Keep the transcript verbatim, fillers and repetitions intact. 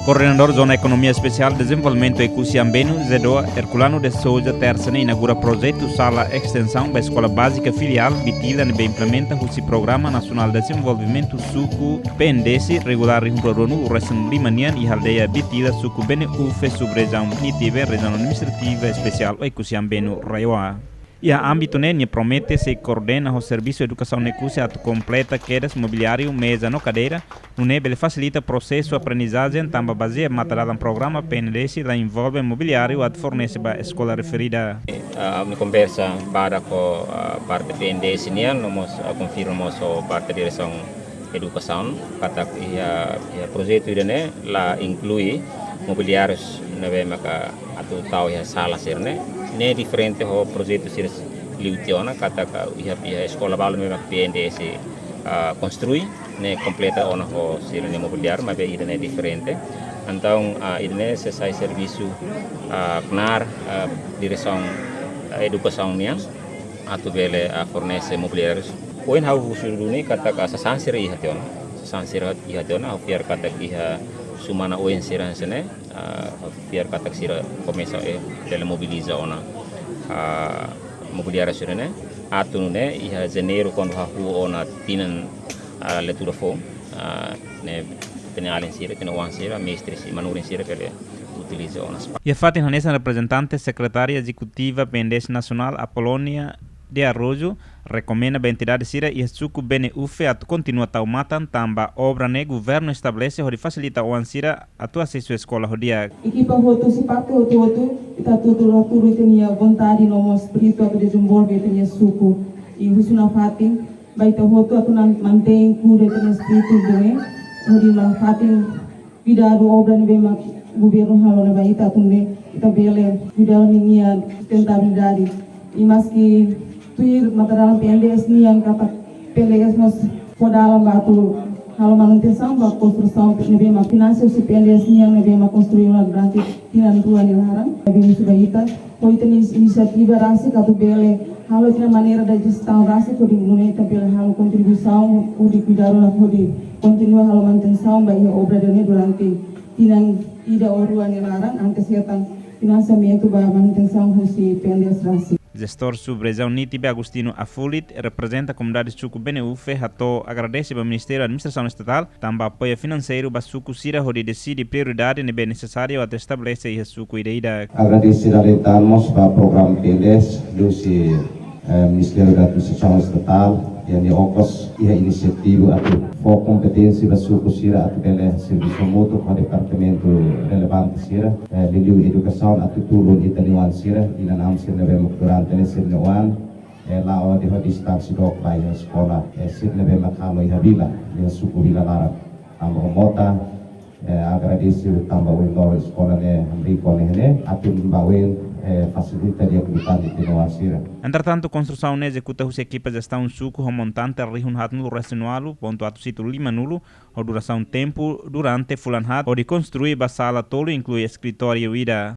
Koordenadór Zona Ekonomia Espesiál Dezenvolvimentu Oekusi Ambenu, Zedoa Herculano de Souza, tersa ne'e inaugura projetu sala estensaun ba Eskola Bázika Filiál Bitila ne'ebé implementa husi Programa Nasionál Dezenvolvimentu Suku, P N D S, regular rihun rua ruanulu resin lima nian iha aldeia Bitila, suku Bene-Ufe, sub-rejiaun Nitibe, Rejiaun Administrativa Espesiál Oekusi Ambenu, RAEOA. Iha ámbitu ne'e, nia promete sei koordena ho Servisu Edukasaun Oekusi atu kompleta kedas mobiliáriu, meza no kadeira, nune'e bele fasilita prosesu aprendizajen tanba bazeia matadalan programa P N D S la envolve mobiliáriu atu fornese ba eskola referida. Ah, ami konversa badak ho, ah, parte P N D S nian, no mós, ah, konfirma mós ho parte diresaun edukasaun, katak iha, iha projetu ida-ne'e la inklui mobiliárius ne'ebé maka atu tau iha sala sira-ne'e. Ne'e diferente ho projetu sira liu tiha ona, katak iha, iha eskola balu ne'ebé maka P N D S, ah, konstrui, ne'e kompleta ona ho sira-nia mobiliáriu, maibé ida-ne'e diferente. Entaun, ah, ida-ne'e sei sai servisu, ah, knaar, ah, diresaun, ah, edukasaun nian atu bele, ah, fornese mobiliárius. Ohin ha'u husu duni katak sasán sira iha tiha ona. Sasán sira iha tiha ona, ha'u fiar katak iha semana oin sira hanesan ne'e, ah, ha'u fiar katak sira komesa, eh, bele mobiliza ona, ah, mobiliáriu sira-ne'e. Atu nune'e iha Janeiru kuandu hahú ona tinan, ah, leitura foun, ah, ne'e ita-nia alin sira, ita-nia oan sira, mestre sira, manorin sira bele utiliza ona. Iha fatin hanesan, reprezentante Sekretária Ezekutiva P N D S Nasionál, Apolónia de Araújo, rekomenda ba entidade sira iha suku Bene-Ufe atu kontinua tau matan tanba obra ne'e governu estabelese hodi fasilita oan sira atu asesu eskola ho di'ak. Ekipa hotu, husi parte hotu-hotu, ita tuur hatudu ita-nia vontade no mós espíritu atu dezenvolve ita-nia suku. I husu nafatin ba ita hotu atu mantein, kuda ita-nia espíritu ida-ne'e, hodi nafatin kuidadu obra ne'ebé mak governu halo ne'e ba ita atu nune'e ita bele kuidadu ninia sustentabilidade. I maski tuir matadalan P N D S nian katak P N D S mós fó dalan ba atu halo manutensaun ba konstrusaun ne'ebé mak finansia husi P N D S nian ne'ebé mak konstrui ona durante tinan rua nia laran. Maibé husu ba ita, ho ita-nia inisiativa rasik atu bele halo ita-nia maneira de jestaun rasik hodi nune'e ita bele halo kontribuisaun hodi kuidadu no hodi kontinua halo manutensaun ba iha obra ida-ne'e durante tinan ida ou rua nia laran, antes hetan finansiamentu ba manutensaun husi P N D S rasik. Jestór sub-rejiaun Nitibe, Agostinho Afulit, reprezenta komunidade suku Bene-Ufe, hato'o agradese ba Ministériu Administrasaun Estatál tanba apoiu finanseiru ba suku sira hodi deside prioridade ne'ebé nesesáriu atu estabelese iha suku ida-idak. Agradese dala ida tan mós ba programa P N D S, husi, eh, Ministériu Administrasaun Estatál, nia okos iha inisiativa atu fó kompeténsia ba suku sira atu bele servisu hamutuk ho departamentu relevante sira, eh, liuliu edukasaun atu tulun ita-nia oan sira, inan-aman sira ne'ebé mak durante ne'e sira-nia oan, eh, la'o de'it ho distánsia dook ba iha eskola, eh, sira ne'ebé mak halo iha vila, iha suku Vila Laran. Tanba ho mota, eh, agradese tanba ohin loron eskola ne'e hamriik ona iha ne'e, atu ba oin, eh, fasilita di'ak liután ita-nia oan sira. Entretantu, konstrusaun ne'e ezekuta husi ekipa jestaun suku ho montante rihun haatnulu resin ualu pontu atus hitu lima-nulu, ho durasaun tempu durante fulan haat, hodi konstrui ba sala tolu, inklui eskritóriu ida.